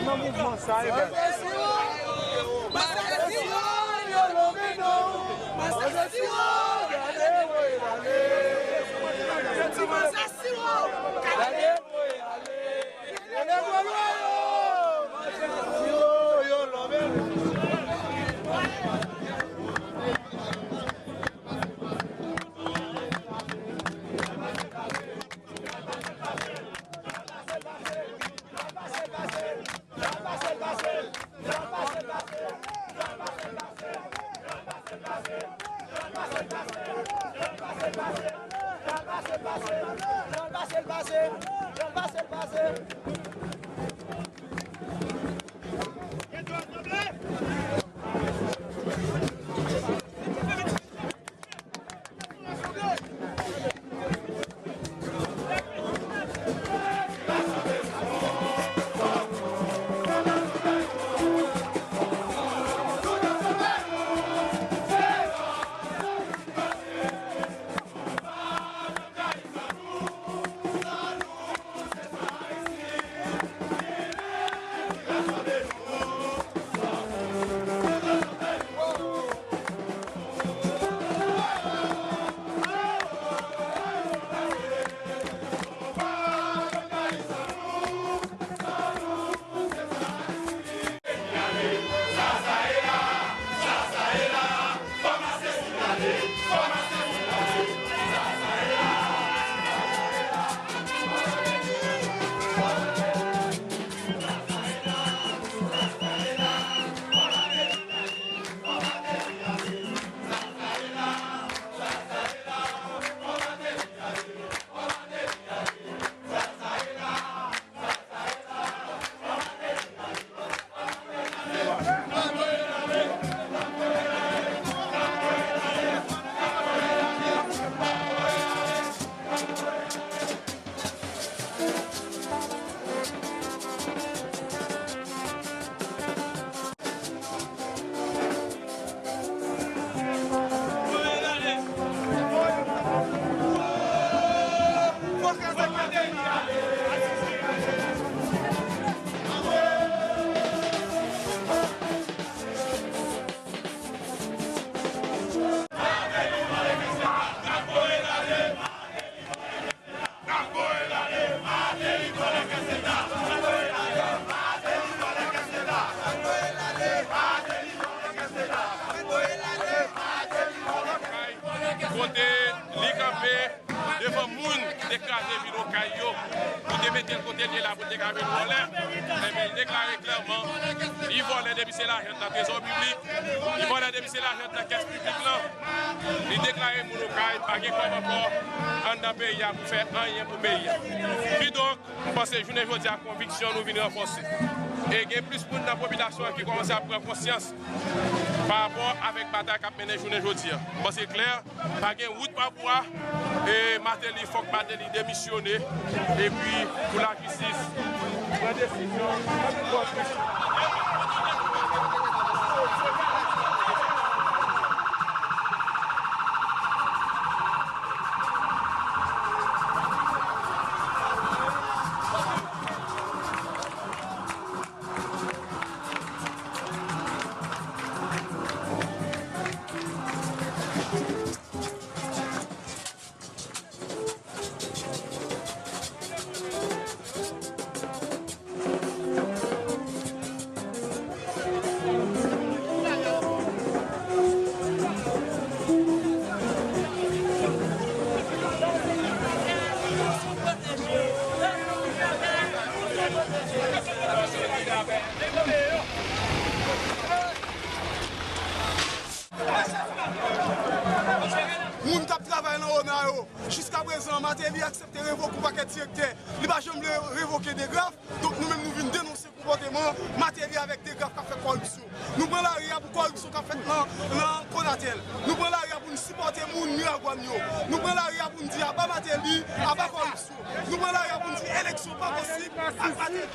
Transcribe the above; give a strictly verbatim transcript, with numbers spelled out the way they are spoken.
Nan mouvman sa, e bèl. Kote li kanpe devan moun ki te kraze vil Okay yo, pou te mete l kote l ye la, pou l te ka vin vòlè, enben, li deklare klèman, li vòlè depi se lajan nan trezò piblik, li vòlè depi se lajan nan kès piblik lan. Li deklare moun Okay pa gen kòb ankò anndan peyi a pou fè anyen pou peyi a. Kidonk, m panse jounen jodi a, konviksyon nou vin ranfòse. E gen plis moun nan popilasyon an ki kòmanse ap pran konsyans pa rapò avèk batay k ap mennen jounen jodi a. M panse l klè, pa gen wout pa bwa, e Martelly, fòk Martelly demisyone, epi pou lajistis pran desizyon. Kona yo. Jiskaprezan, Martelly aksepte revoke yon pakèt direktè. Li pa janm vle revoke DeGraff. Donk nou menm nou vin denonse konpòteman Martelly avèk DeGraff k ap fè kòripsyon. Nou pran lari a pou kòripsyon k ap fèt nan, nan Conatel. Nou pran lari a pou n sipòte moun Miragwàn yo. Nou pran lari a pou n di aba Martelly, aba kòripsyon. Nou pran lari a pou n di eleksyon pa posib ak Martelly.